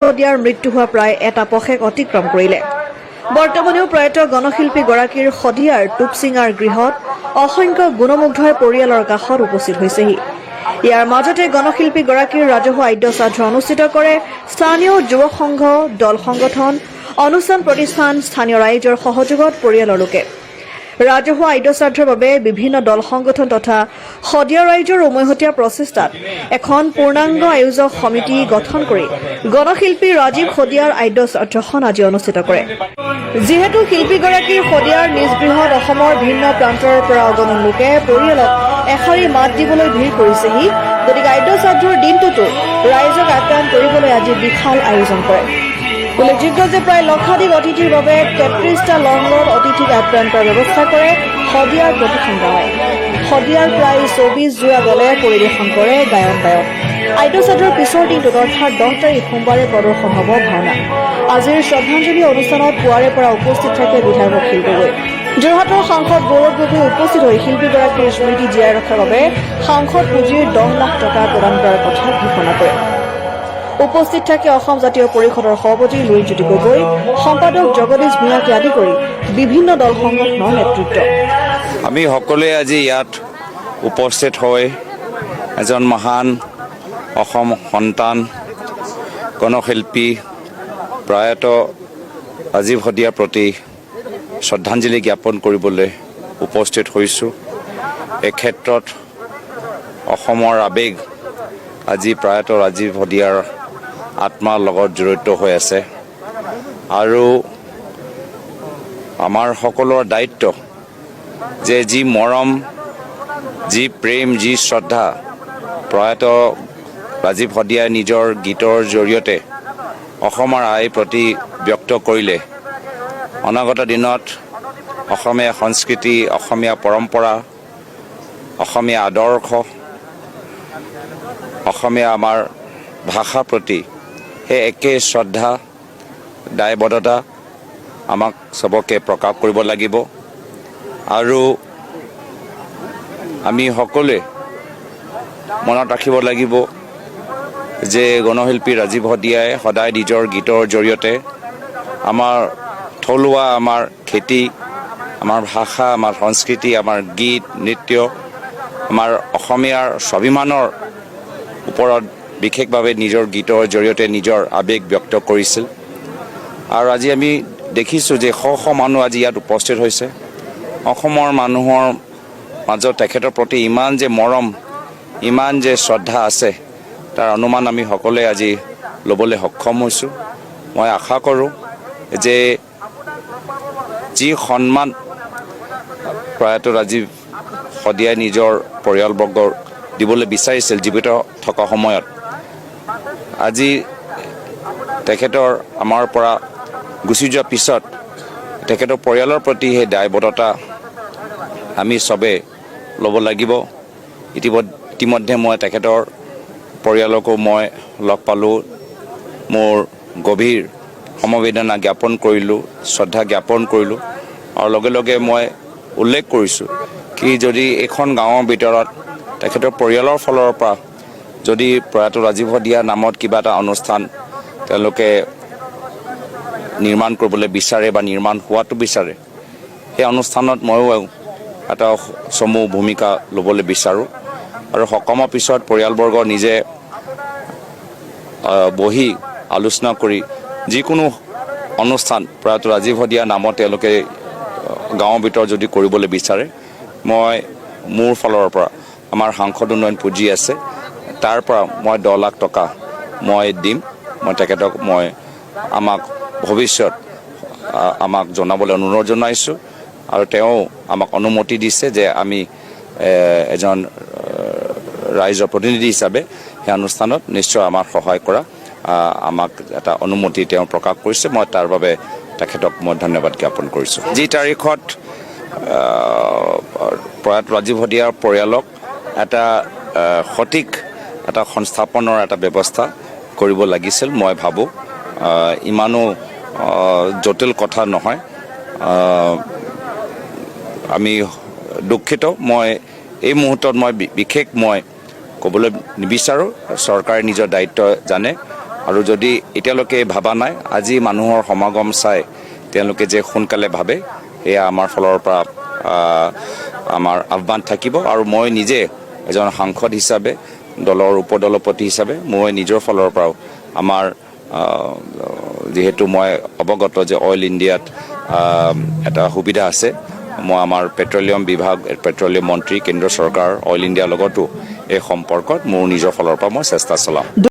শদিয়াৰ মৃত্যু হোৱা প্ৰায় এটা পষেক অতিক্ৰম কৰিলে। বৰ্তমানেও প্ৰয়াত গণশিল্পীগৰাকীৰ শদিয়াৰ টুপচিঙাৰ গৃহত অসংখ্য গুণমুগ্ধই পৰিয়ালৰ কাষত উপস্থিত হৈছেহি। ইয়াৰ মাজতে গণশিল্পীগৰাকীৰ ৰাজহুৱা আদ্যশ্ৰাদ্ধ অনুষ্ঠিত কৰে স্থানীয় যুৱক সংঘ, দল সংগঠন, অনুষ্ঠান প্ৰতিষ্ঠান, স্থানীয় ৰাইজৰ সহযোগত পৰিয়ালৰ লোকে। ৰাজহুৱা আদ্যশ্ৰাদ্ধৰ বাবে বিভিন্ন দল সংগঠন তথা শদিয়া ৰাইজৰ উমৈহতীয়া প্ৰচেষ্টাত এখন পূৰ্ণাংগ আয়োজক সমিতি গঠন কৰি গণশিল্পী ৰাজীৱ শদিয়াৰ আদ্যশ্ৰাদ্ধখন আজি অনুষ্ঠিত কৰে। যিহেতু শিল্পীগৰাকীৰ শদিয়াৰ নিজ গৃহত অসমৰ ভিন্ন প্ৰান্তৰ পৰা অগণন লোকে পৰিয়ালক এষাৰি মাত দিবলৈ ভিৰ কৰিছেহি, গতিকে আদ্যশ্ৰাদ্ধৰ দিনটোতো ৰাইজক আপ্যায়ন কৰিবলৈ আজি বিশাল আয়োজন কৰে। উল্লেখযোগ্য যে প্ৰায় লক্ষাধিক অতিথিৰ বাবে 33টা লংৰত অতিথিক আপ্যায়ন কৰাৰ ব্যৱস্থা কৰে শদিয়াৰ প্ৰতিখন গাঁৱে। শদিয়াৰ প্ৰায় 24 যোৰা দলে পৰিৱেশন কৰে গায়ন বায়ন। আদ্যশ্ৰাদ্ধৰ পিছৰ দিনটোত, অৰ্থাৎ 10 তাৰিখ সোমবাৰে প্ৰদৰ্শন হ'ব ভাওনা। আজিৰ শ্ৰদ্ধাঞ্জলি অনুষ্ঠানত পুৱাৰে পৰা উপস্থিত থাকে বিধায়ক অখিল গগৈ। যোৰহাটৰ সাংসদ গৌৰৱ গগৈ উপস্থিত হৈ শিল্পীগৰাকীৰ স্মৃতি জীয়াই ৰখাৰ বাবে সাংসদ পুঁজিৰ 10 লাখ টকা প্ৰদান কৰাৰ কথা ঘোষণা কৰে। উপস্থিত থাকে অসম জাতীয় পৰিষদৰ সভাপতি লুৰীণজ্যোতি গগৈ, সম্পাদক জগদীশ ভূঞাকে আদি কৰি বিভিন্ন দল সংগঠনৰ নেতৃত্ব। আমি সকলোৱে আজি ইয়াত উপস্থিত হৈ এজন মহান অসম সন্তান, গণশিল্পী প্ৰয়াত ৰাজীৱ শদিয়াৰ প্ৰতি শ্ৰদ্ধাঞ্জলি জ্ঞাপন কৰিবলৈ উপস্থিত হৈছোঁ। এই ক্ষেত্ৰত অসমৰ আৱেগ আজি প্ৰয়াত ৰাজীৱ শদিয়াৰ আত্মাৰ লগত জড়িত হৈ আছে আৰু আমাৰ সকলোৰে দায়িত্ব যে যি মৰম, যি প্ৰেম, যি শ্ৰদ্ধা প্ৰয়াত ৰাজীৱ শদিয়াই নিজৰ গীতৰ জৰিয়তে অসমৰ আইৰ প্ৰতি ব্যক্ত কৰিলে, অনাগত দিনত অসমীয়া সংস্কৃতি, অসমীয়া পৰম্পৰা, অসমীয়া আদৰ্শ, অসমীয়া আমাৰ ভাষাৰ প্ৰতি সেই একেই শ্ৰদ্ধা, দায়বদ্ধতা আমাক চবকে প্ৰকাশ কৰিব লাগিব। আৰু আমি সকলোৱে মনত ৰাখিব লাগিব যে গণশিল্পী ৰাজীৱ শদিয়াই সদায় নিজৰ গীতৰ জৰিয়তে আমাৰ থলুৱা, আমাৰ খেতি, আমাৰ ভাষা, আমাৰ সংস্কৃতি, আমাৰ গীত নৃত্য, আমাৰ অসমীয়াৰ স্বাভিমানৰ ওপৰত বিশেষভাৱে নিজৰ গীতৰ জৰিয়তে নিজৰ আৱেগ ব্যক্ত কৰিছিল। আৰু আজি আমি দেখিছোঁ যে শ শ মানুহ আজি ইয়াত উপস্থিত হৈছে। অসমৰ মানুহৰ মাজত তেখেতৰ প্ৰতি ইমান যে মৰম, ইমান যে শ্ৰদ্ধা আছে, তাৰ অনুমান আমি সকলোৱে আজি ল'বলৈ সক্ষম হৈছোঁ। মই আশা কৰোঁ যে যি সন্মান প্ৰয়াত ৰাজীৱ শদিয়াই নিজৰ পৰিয়ালবৰ্গক দিবলৈ বিচাৰিছিল জীৱিত থকা সময়ত, আজি তেখেতৰ আমাৰ পৰা গুচি যোৱাৰ পিছত তেখেতৰ পৰিয়ালৰ প্ৰতি সেই দায়বদ্ধতা আমি চবে ল'ব লাগিব। ইতিমধ্যে মই তেখেতৰ পৰিয়ালকো মই লগ পালোঁ, মোৰ গভীৰ সমবেদনা জ্ঞাপন কৰিলোঁ, শ্ৰদ্ধা জ্ঞাপন কৰিলোঁ আৰু লগে লগে মই উল্লেখ কৰিছোঁ কি যদি এইখন গাঁৱৰ ভিতৰত তেখেতৰ পৰিয়ালৰ ফালৰ পৰা যদি প্ৰয়াত ৰাজীৱ শদিয়াৰ নামত কিবা এটা অনুষ্ঠান তেওঁলোকে নিৰ্মাণ কৰিবলৈ বিচাৰে বা নিৰ্মাণ হোৱাটো বিচাৰে, সেই অনুষ্ঠানত ময়ো এটা চমু ভূমিকা ল'বলৈ বিচাৰোঁ। আৰু সকামৰ পিছত পৰিয়ালবৰ্গ নিজে বহি আলোচনা কৰি যিকোনো অনুষ্ঠান প্ৰয়াত ৰাজীৱ শদিয়াৰ নামত তেওঁলোকে গাঁৱৰ ভিতৰত যদি কৰিবলৈ বিচাৰে, মই মোৰ ফালৰ পৰা, আমাৰ সাংসদ উন্নয়ন পুঁজি আছে, তাৰ পৰা মই 10 লাখ টকা মই দিম। মই তেখেতক মই আমাক ভৱিষ্যত আমাক জনাবলৈ অনুৰোধ জনাইছোঁ আৰু তেওঁ আমাক অনুমতি দিছে যে আমি এজন ৰাইজৰ প্ৰতিনিধি হিচাপে সেই অনুষ্ঠানত নিশ্চয় আমাক সহায় কৰা আমাক এটা অনুমতি তেওঁ প্ৰকাশ কৰিছে। মই তাৰ বাবে তেখেতক মই ধন্যবাদ জ্ঞাপন কৰিছোঁ। যি তাৰিখত প্ৰয়াত ৰাজীৱ শদিয়াৰ পৰিয়ালক এটা সঠিক এটা সংস্থাপনৰ এটা ব্যৱস্থা কৰিব লাগিছিল, মই ভাবোঁ ইমানো জটিল কথা নহয়। আমি দুখিত। মই এই মুহূৰ্তত মই বিশেষ মই ক'বলৈ নিবিচাৰোঁ। চৰকাৰে নিজৰ দায়িত্ব জানে। আৰু যদি এতিয়ালৈকে ভাবা নাই, আজি মানুহৰ সমাগম চাই তেওঁলোকে যে সোনকালে ভাবে, এয়া আমাৰ ফালৰ পৰা আমাৰ আহ্বান থাকিব। আৰু মই নিজে এজন সাংসদ হিচাপে, দলৰ উপদলপতি হিচাপে মই নিজৰ ফালৰ পৰাও আমাৰ যিহেতু মই অৱগত যে অইল ইণ্ডিয়াত এটা সুবিধা আছে, মই আমাৰ পেট্ৰলিয়াম বিভাগ, পেট্ৰলিয়াম মন্ত্ৰী, কেন্দ্ৰীয় চৰকাৰ, অইল ইণ্ডিয়াৰ লগতো এই সম্পৰ্কত মোৰ নিজৰ ফালৰ পৰা মই চেষ্টা চলাম।